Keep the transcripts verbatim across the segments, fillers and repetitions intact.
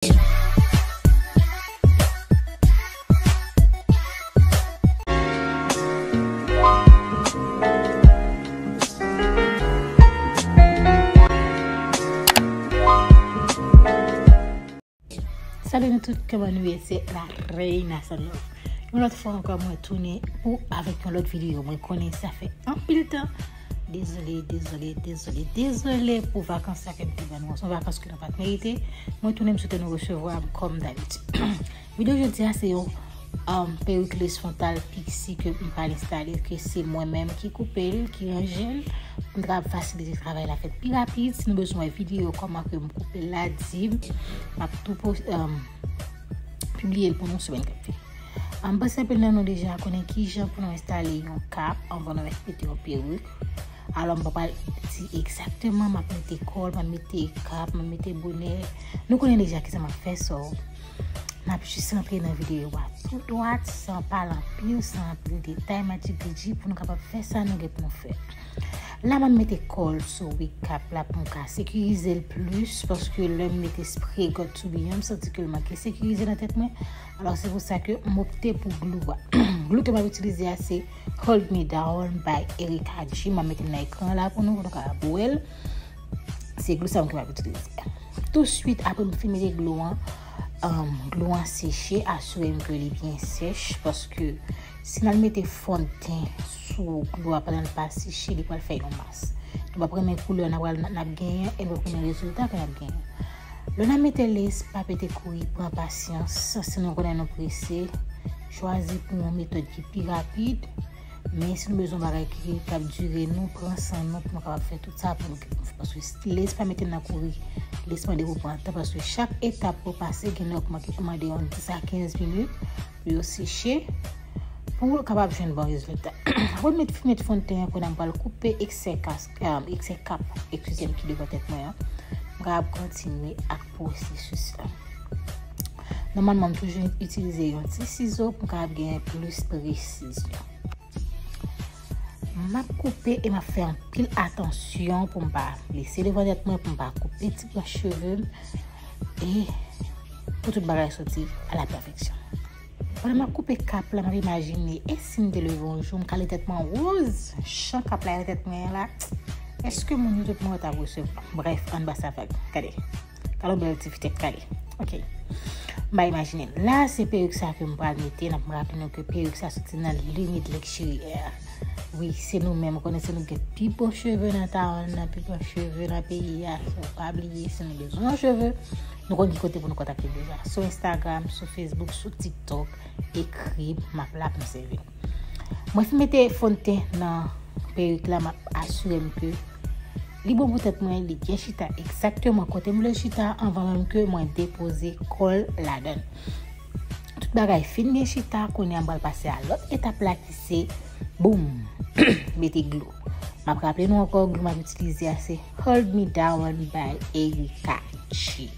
Salut nou tout, kòman nou ye? Se la Reina Salon. Yon lòt fwa ankò, mwen tounen pou avèk yon lòt videyo. Mwen konnen sa fè anpil tan. Dezole, dezole, dezole, dezole pou vakans sa ke m te ban nou an. Se yon vakans ke nou pa t merite. Mwen tounen, m swete nou resevwa m kòm dabitid. Videyo jodi a se yon um, perik lace frontal pixie ke m pral enstale, ke se mwen menm ki koupe l, ki ranje l. M ta fasilite travay la fèt pi rapid. Si nou bezwen wè videyo kòman ke m koupe l la, di m. M ap tou post, um, pibliye l pou nou semèn k ap vini. An, m panse anpil nan nou deja konnen kijan pou nou enstale yon kap anvan nou mete yon perik. Alò, m pa pral di egzakteman m ap mete kòl, m ap mete kap, m ap mete bonè. Nou konnen deja kisa m ap fè, so n ap jis rantre nan videyo a tou dwat, san pale anpil, san anpil detay, madjibidji, pou nou kapab fè sa nou gen pou nou fè. La, m ap mete kòl sou wig kap la pou m ka sekirize l plis, paske lè m mete spray got toubiyon, m santi ke l manke sekirize nan tèt mwen. Alò, se pou sa ke m opte pou glou a. Glou ke m ap itilize a, se Hold Me Down by Erica G. M ap mete l nan ekran la pou nou, pou nou kapab wè l. Se glou sa m ke m ap itilize. Touswit, apre m fin mete glou an, um, glou an seche, asire m ke li byen sèch, paske si n al mete fon de ten sou glou a pandan l pa seche, li pral fè yon mas. Nou p ap renmen koulè n ap, n ap genyen, e nou p ap renmen rezilta ke n ap genyen. Lè n ap mete lace, pa pete kouri, pran pasyans. Si nou konnen nou prese, chwazi pou yon metòd ki pi rapid. Men si nou bezwen bagay ki, k ap dire nou, pran san nou pou nou kapab fè tout sa pou nou, paske lace pa mete n nan kouri. Lace mande pou pran tan, paske chak etap pou pase gen lè k mande yon dis a kenz minit pou yo seche, pou w kapab jwenn bon rezilta. Apre m met, met fon de ten an, kounye a m pral koupe eksè kas, um, eksè kap, eskize m, ki devan tèt mwen an. M kapab kontinye ak pwosesis la. Nòmalman, m toujou itilize yon ti sizo pou m kapab genyen plis presizyon. M ap koupe e m ap fè anpil atansyon pou m pa blese devan tèt mwen, pou m pa koupe ti branch cheve m, e pou tout bagay soti a la pèfeksyon. Pandan m ap koupe kap la, m ap imajine, e si m te leve yon jou, m kale tèt mwen woz, jan kap la nan tèt mwen an la, èske moun yo tout moun yo t ap resevwa? Brèf, ann ba sa vag. Gade. Gade yon bèl ti fi tèt kale. Ok. M pa imajine. La, se perik sa ke m pral mete. N ap raple nou ke perik sa soti nan Limit Luxury Hair. Wi, se nou menm. Ou konnen se nou ki gen pi bon cheve nan town nan, pi bon cheve nan peyi a. So, pa bliye, si nou bezwen yon cheve, nou konn ki kote pou nou kontakte deja. Sou Instagram, sou Facebook, sou TikTok, ekri m, m ap la pou m sèvi nou. Mwen fin mete fon de ten nan perik la, m ap asire m ke li bon pou tèt mwen, li byen chita egzakteman kote m vle l chita anvan menm ke mwen depoze kòl ladan l. Tout bagay fin byen chita, kounye a m pral pase a lòt etap la ki se, boum, mete glou. M ap raple nou ankò, glou m ap itilize a se Hold Me Down by Erica G.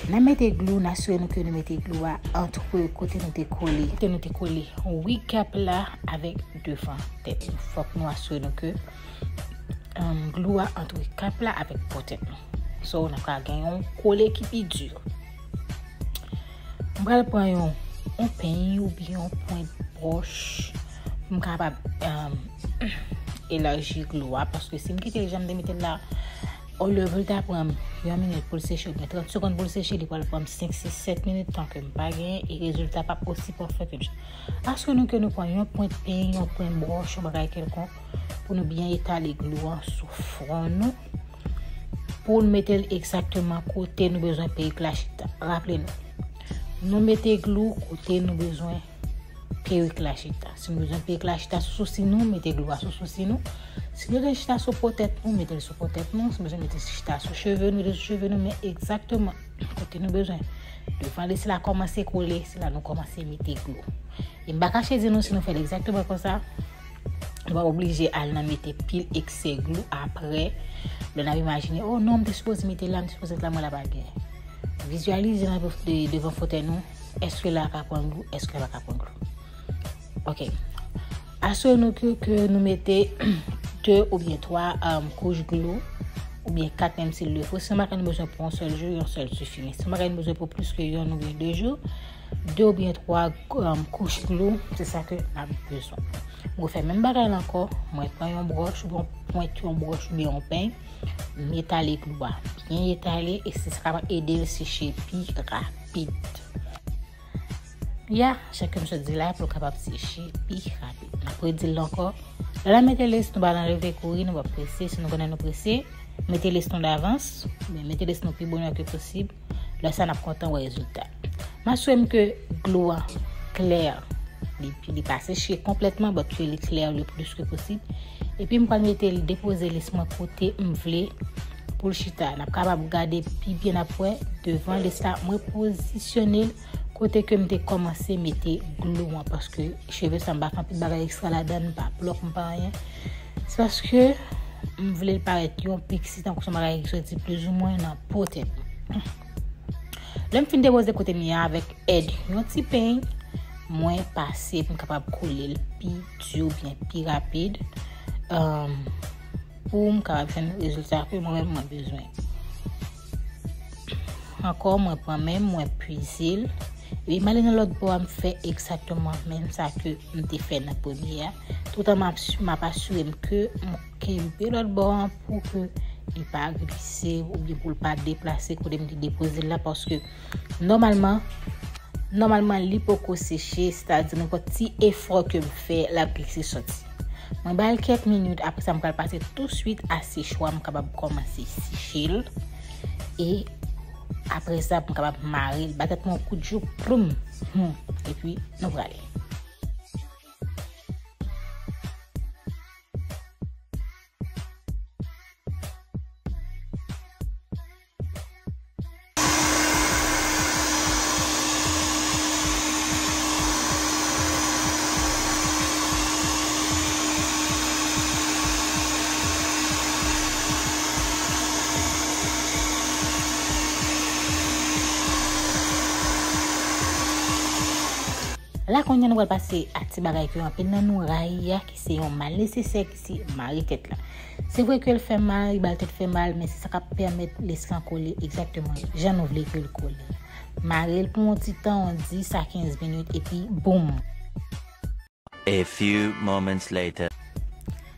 N ap mete glou, n asire nou ke nou mete glou a antre kote nou te kole, kote nou te kole wig kap la avèk devan tèt nou. Fòk nou asire nou ke, um, glou a antre kap la avèk po tèt nou. So, n ap ka gen yon kole ki pi di. M pral pran yon, yon peny oubyen yon pwent bwòch pou m kapab, um, elaji glou a, paske si m kite l jan m te mete l la, olye pou l ta pran m yon minit pou l seche, oubyen trant segonn pou l seche, li pral pran m senk, sis, sèt minit, tan ke m pa genyen, e rezilta p ap osi pafè ke m. Asire nou ke nou pran yon pwent peny, yon pwent bwòch, yon bagay kèlkonk, pou nou byen etale glou an sou fwon nou, pou n mete l egzakteman kote nou bezwen perik la chita. Raple nou, nou mete glou kote nou bezwen perik la chita. Si nou bezwen perik la chita sou sousi nou, mete glou a sou sousi nou. Si nou bezwen chita sou po tèt nou, mete l sou po tèt nou. Si nou bezwen mete chita sou cheve nou, mete l sou cheve nou. Men egzakteman kote nou bezwen. Devan lace la kòmanse kole, se la nou kòmanse mete glou. E m pa kache di nou, si nou fè l egzakteman konsa, nou pa oblije al nan mete pil eksè glou apre. Lè n ap imajine, "Oh non, m te sipoze mete la, m te sipoze mete la, mwen la pa gen." Vizyalize nan de-, devan fotèy nou, èske la ka pran glou, èske la pa ka pran glou. Ok. Asire nou ke, ke nou mete de oubyen twa, um, kouch glou oubyen kat menm si l de fwa. Si yon bagay nou bezwen pou yon sèl jou, yon sèl sifi. Men si yon bagay nou bezwen pou plis ke yonn oubyen de jou, de oubyen twa, um, kouch glou, se sa ke n ap bezwen. Mwen fè menm bagay la ankò, mwen pran yon bwòch oubyen yon pwent yon bwòch oubyen yon peny, m etale glou a. Byen etale, e se sa k ap ede l seche pi rapid. Ya, jan ke m sot di la, pou l kapab seche pi rapid. N ap redi l ankò. Lè n ap mete lesi, nou pa nan leve kouri, nou pa prese. Si nou konnen nou prese, mete lesi nou davans, men mete lesi nou pi bonè ke posib. Lè sa, n ap kontan wè rezilta. M asire m ke glou an klè, li, li pa seche konplètman, but ke li klè le plis ke posib. Epi m pral mete l, depoze lesi mwen kote m vle pou l chita. N ap kapab gade pi byen, n ap wè devan lesi la, mwen pozisyone l kote ke m te kòmanse mete glou an, paske cheve sa m pa fè anpil bagay ekstra ladan l, m pa blòk, m pa anyen. Se paske m vle l parèt yon piksi tankou se yon bagay ki soti plizoumwen nan po tèt mwen. Lè m fin depoze kote m ye a avèk èd yon ti peny, mwen pase pou m kapab kole l pi di oubyen pi rapid, um, pou m kapab jwenn rezilta ke mwen menm mwen bezwen. Ankò, mwen pran men m, mwen peze l. Epi m ale nan lòt bò a, m fè egzakteman menm sa ke m te fè nan premye a. Toutan m ap, m ap asire m ke m kenbe lòt bò an pou ke li pa glise oubyen pou l pa deplase kote m te depoze l la, paske nòmalman, nòmalman li poko seche, sètadi nenpòt ti efò ke m fè, l ap glise soti. Mwen ba l kèk minit, apre sa m pral pase touswit a sechwa, m kapab kòmanse seche l. E apre sa, m kapab mare l, ba tèt mwen yon kout jou, ploum, hmm, epi nou prale. La kounye a nou pral pase a ti bagay ke anpil nan nou rayi a, ki se yon mal nesesè, ki se mare tèt la. Se vre ke l fè mal, li ba l tèt fè mal, men se sa k ap pèmèt lesi an kole egzakteman jan nou vle ke l kole. Mare l pou yon ti tan, yon dis a kenz minit, epi boum! A few moments later.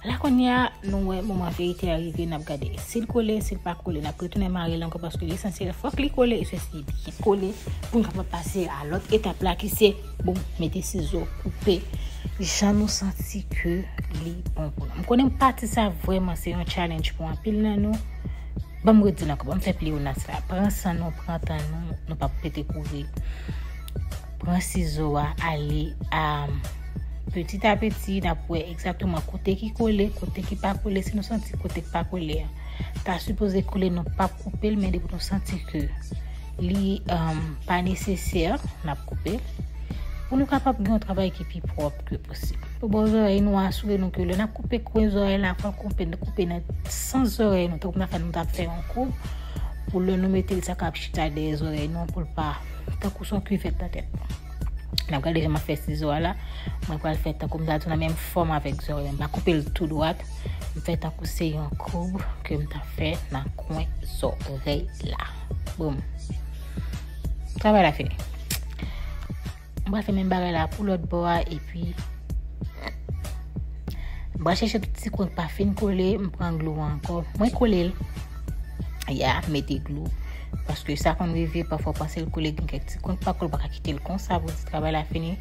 La kounye a, nou wè moman verite a rive, n ap gade si l kole, si l pa kole, n ap retounen mare l ankò paske lesansyèl fòk li kole, e se si byen kole pou n kapab pase a lòt etap la ki se, bon, mete sizo, koupe jan nou santi ke li bon pou nou. M konnen pati sa vrèman se yon challenge pou anpil nan nou. Ban m redi l ankò, ban m fè pleyonas la. Pran san nou, pran tan nou, nou p ap pete kouri. Pran sizo a, ale a peti a peti, n ap wè egzakteman kote ki kole, kote ki pa kole. Si nou santi kote ki pa kole a ta sipoze kole, nou p ap koupe l, men depi nou santi ke li, um, pa nesesè, n ap koupe l. Pou nou kapab gen yon travay ki pi pwòp ke posib. Pou bò zòrèy nou, asire nou ke lè n ap koupe kwen zòrèy la, fò n koupe, nou koupe nan sans zòrèy nou, tankou m ta fè, nou ta fè yon koub, pou lè nou mete l, sa k ap chita dèyè zòrèy nou, pou l pa, tankou se yon kivèt nan tèt nou. N ap gade jan m ap fè sizo a la, mwen pral fè tankou m ta di nan menm fòm avèk zòrèy, m pa koupe l tou dwat, m fè tankou se yon koub ke m ta fè nan kwen zòrèy la. Boum. Travay la fini. M pral fè menm bagay la pou lòt bò a, epi m pral chèche tout ti kwen k pa fin kole, m pran glou a ankò. Mwen kole l. Ya, m mete glou. Paske sa konn rive, pafwa w panse l kole, gen kèk ti kwen k pa kole, ou pa ka kite l konsa pou di travay la fini.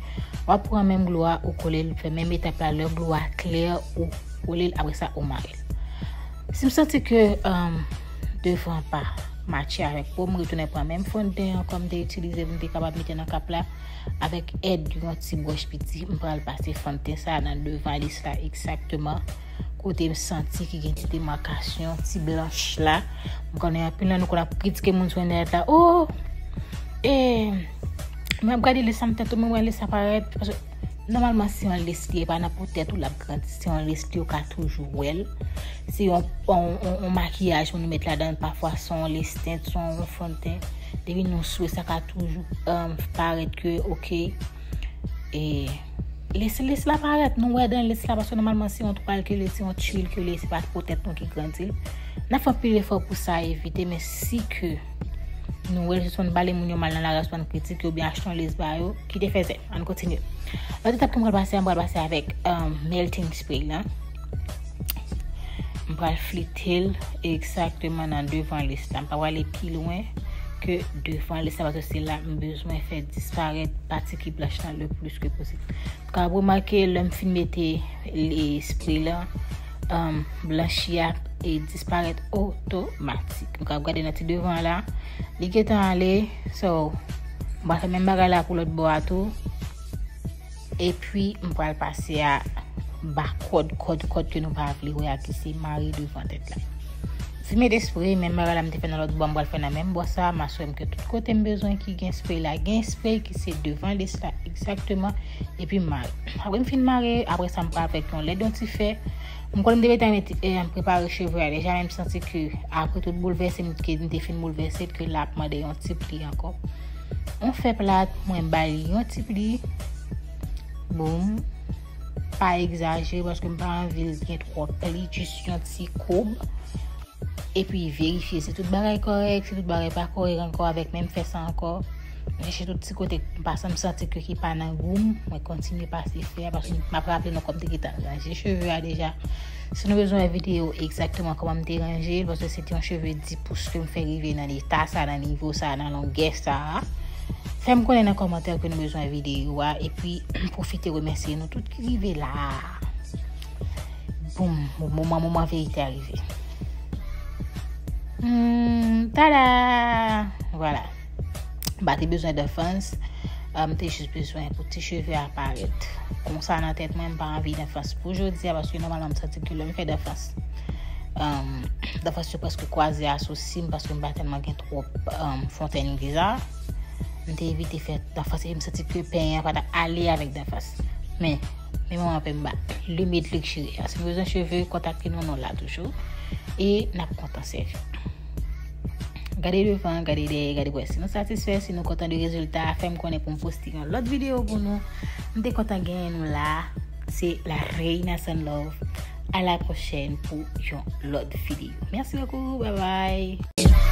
W ap pran menm glou a, ou kole l, fè menm etap la, lè glou a klè, ou kole l, apre sa, ou mare l. Si m santi ke, um, devan pa matche avèk po, m retounen pran menm fondden an kòm m te itilize pou m te kapab mete nan kap la. Avèk èd yon ti bwòch piti, m pral pase fondden sa a nan devan lis la egzakteman kote m santi ki gen ti demakasyon, ti blanch la. M konnen anpil nan nou konn ap kritike moun sou entènèt la. Oh! E, mwen ap gade lis la, m tèt mwen wè lis la parèt. Paske nòmalman, se yon lis li ye, pa nan po tèt ou l ap grandi. Se yon lis li, ou ka toujou wè l. Se yon, yon, yon, yon makiyaj pou nou met ladan l. Pafwa, se yon lis tint, se yon fondden. Depi nou swe, sa ka toujou, um, parèt ke, oke, e, lis, lis la parèt, nou wè dan lis la, paske nòmalman, se yon twal ke li ye, se yon twil ke li ye, se pa po tèt nou ki grandi l. N ap fè anpil efò pou sa evite, men si ke nou wè l jis konn bale moun yo mal nan lari, swa n kritike oubyen achte yon lès ba yo, kite fè zèn. Ann kontinye. Lòt etap ke m pral pase a, m pral pase avèk, um, melting spray la. M pral flite l egzakteman nan devan lès la. M pa prale pi lwen ke devan lès la, paske se la m bezwen fè disparèt pati ki blanch lan le plis ke posib. M ka remake lè m fin mete spray la, um, blanchi a e disparèt otomatik. M ka gade nan ti devan la, li gentan ale. So, m pral fè menm bagay la pou lòt bò a tou. Epi, m pral pase a ba kòd, kòd, kòd ke nou pa vle wè a, ki se mare devan tèt la. Si m mete spray, menm bagay la m te fè nan lòt bò, m pral fè nan menm bò sa, m asire m ke tout kote m bezwen ki gen spray la, gen spray ki se devan lès la egzakteman, epi m mare. Apre m fin mare, apre sa m pral avèk yon lèd yon ti fè. M konn m te gentan mete, eh, prepare cheve a deja, men m santi ke apre tout boulvèse m ke m te fin boulvèse, ke l ap mande yon ti pli ankò. Yon fè plat, mwen ba li yon ti pli. Boum. Pa egzajere paske m pa anvi l gen twòp pli, jis yon ti koub. Epi verifye si tout bagay kòrèk, si tout bagay pa kòrèk ankò avèk menm fè sa ankò. Mwen chèche tout ti kote m pa sanm santi ke ki pa nan gou m, mwen kontinye pase fè a paske m ap raple nou kòm te gentan ranje cheve a deja. Si nou bezwen wè videyo egzakteman kòman m te ranje l, paske se te yon cheve dis pous ke m fè rive nan eta sa, nan nivo sa, nan longè sa a. Fè m konnen nan kòmantè ke nou bezwen videyo a, epi m pwofite remèsye nou tout ki rive la. Boum, moman, moman verite a rive. Hmm, tada! Vwala. M pa te bezwen danfans. Ah, m te jis bezwen pou ti cheve a parèt konsa nan tèt mwen. M pa anvi danfans pou jodi a, paske nòmalman m santi ke lè m fè danfans, um, danfans yo prèske kwaze a sousi m, paske m pa tèlman gen twòp, um, fontenn griza. M te evite fè danfans e m santi ke penyen an pa t ap ale avèk danfans. Men, men moman pè m ba limit luxury a. Si nou bezwen cheve, kontakte nou, nou la toujou. E n ap kontan sèvi. Gade devan, gade dèyè, gade pou wè si nou satisfè, si nou kontan de rezilta a, fè m konnen pou m poste yon lòt videyo pou nou. M te kontan genyen nou la. Se La Reina Sun Love. A la pwochèn pou yon lòt videyo. Mèsi bokou, bye bye.